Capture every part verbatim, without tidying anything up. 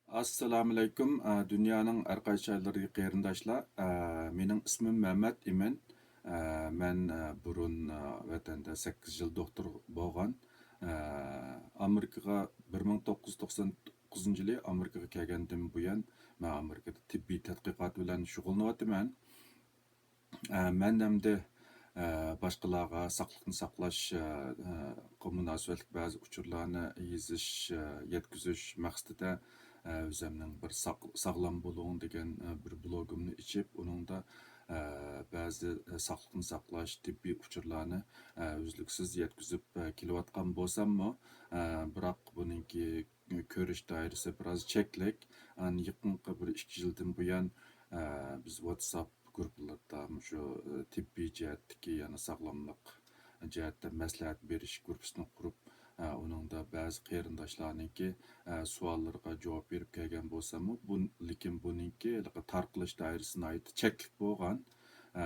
ئەسسالامۇئەلەيكۇم، ئە، دۇنيانىڭ ھەر قايسى جايلىرىدىكى قېرىنداشلار. ئە، مېنىڭ ئىسمىم مەمەت ئىمىن. ئە، مەن، ئە، بۇرۇن، ئە، ۋەتەندە سەككىز يىل دوختۇر بولغان. ئە، ئامېرىكىغا بىر مىڭ توققۇز يۈز توقسان توققۇزىنچى يىلى ئامېرىكىغا كەلگەندىن بۇيان، مەن ئامېرىكىدا تېببىي تەتقىقات بىلەن شۇغۇللىنىۋاتىمەن. ئە، مەن ئەمدى، ئە، باشقىلارغا ساقلىقنى ساقلاش، ئە، ئە، قا مۇناسىۋەتلىك بەزى ئۇچۇرلارنى يېزىش، ئە، يەتكۈزۈش مەقسىتىدە، ئە، ئۆزەمنىڭ بىر ساق-، ساغلام بولۇڭ دېگەن، ئە، بىر بلوگۇمنى ئېچىپ، ئۇنىڭدا، ئە، بەزى، ئە، ساقلىقنى ساقلاش تېببىي ئۇچۇرلارنى، ئە، ئۈزلۈكسىز يەتكۈزۈپ، ئە، كېلىۋاتقان بولساممۇ، ئە، بىراق بۇنىڭكى كۆرۈش دائىرىسى بىراز چەكلىك. ئان يېقىنقى بىر ئىككى يىلدىن بۇيان، ئە، بىز ۋاتساپ گۇرۇپپىلىرىدا مۇشۇ، ئە، تېببىي جەھەتتىكى، يەنى ساغلاملىق جەھەتتە مەسلىھەت بېرىش گۇرۇپپىسىنى قۇرۇپ، ئە، ئۇنىڭدا بەزى قېرىنداشلارنىڭكى، ئە، سوئاللىرىغا جاۋاب بېرىپ كەلگەن بولساممۇ، بۇ، لېكىن بۇنىڭكى ھېلىقى تارقىلىش دائىرىسى ناھايىتى چەكلىك بولغان. ئە،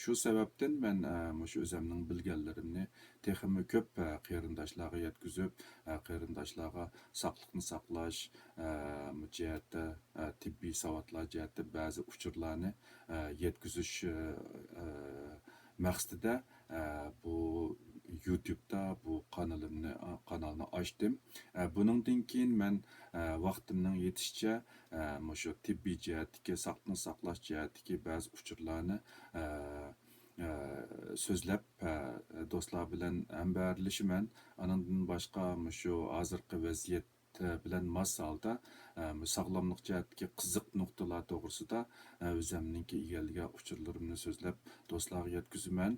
شۇ سەۋەبتىن مەن، ئە، مۇشۇ ئۆزەمنىڭ بىلگەنلىرىمنى تېخىمۇ كۆپ، ئە، قېرىنداشلارغا يەتكۈزۈپ، ئە، قېرىنداشلارغا ساقلىقنى ساقلاش، ئە، جەھەتتە، ئە، تېببىي ساۋاتلار جەھەتتە بەزى ئۇچۇرلارنى، ئە، يەتكۈزۈش، ئە، ئە، مەقسىتىدە، ئە، بۇ يۇتۇبتا بۇ قانىلىمنى، ئا، قانالنى ئاچتىم. ئە، بۇنىڭدىن كېيىن مەن، ئە، ۋاقتىمنىڭ يېتىشىچە، ئە، مۇشۇ تېببىي جەھەتتىكى، ساقلىقنى ساقلاش جەھەتتىكى بەزى ئۇچۇرلارنى، ئە، ئە، سۆزلەپ، ئە، دوستلار بىلەن ھەمبەھىرلىشىمەن. ئانىڭدىن باشقا، مۇشۇ ھازىرقى ۋەزىيەت بىلەن ماس ھالدا، ئە، ساغلاملىق جەھەتتىكى قىزىق نۇقتىلار توغرىسىدا، ئە، ئۆزەمنىڭكى ئىگىلىگەن ئۇچۇرلىرىمنى سۆزلەپ، دوستلارغا يەتكۈزىمەن.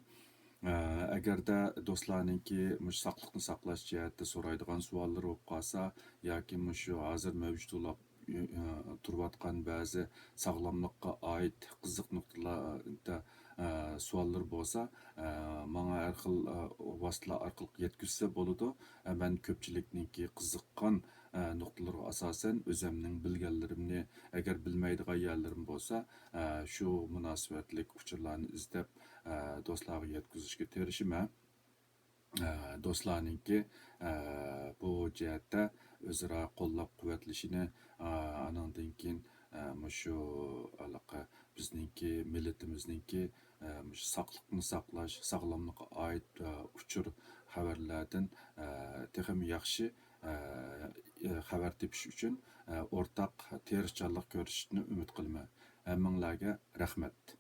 ئە، ئەگەردە دوستلارنىڭكى مۇشۇ ساقلىقنى ساقلاش جەھەتتە سورايدىغان سوئاللىرى بولۇپ قالسا ياكى مۇشۇ ھازىر مەۋجۇت بولۇپ، ئە، تۇرۇۋاتقان بەزى ساغلاملىققا ئائىت قىزىق نۇقتىلاردا، ئە، سوئاللىرى بولسا، ئە، ماڭا ھەر خىل، ئە، ۋاسىتىلەر ئارقىلىق يەتكۈزسە بولىدۇ. ئە، مەن كۆپچىلىكنىڭكى قىزىققان، ئە، نۇقتىلىرىغا ئاساسەن ئۆزەمنىڭ بىلگەنلىرىمنى، ئەگەر بىلمەيدىغان يەرلىرىم بولسا، ئە، شۇ مۇناسىۋەتلىك ئۇچۇرلارنى ئىزدەپ، ئە، دوستلارغا يەتكۈزۈشكە تىرىشىمەن. ئە، دوستلارنىڭكى، ئە، بۇ جەھەتتە ئۆزئارا قوللاپ-قۇۋۋەتلىشىنى، ئە، ئانىڭدىن كېيىن، ئە، مۇشۇ ھېلىقى بىزنىڭكى مىللىتىمىزنىڭكى، ئە، مۇشۇ ساقلىقنى ساقلاش، ساغلاملىققا ئائىت، ئە، ئۇچۇر خەۋەرلەردىن، ئە، تېخىمۇ ياخشى، ئە، ئە، خەۋەر تېپىش ئۈچۈن، ئە، ئورتاق تىرىشچانلىق كۆرسىتىشنى ئۈمىد قىلىمەن. ھەممىڭلارگە رەھمەت.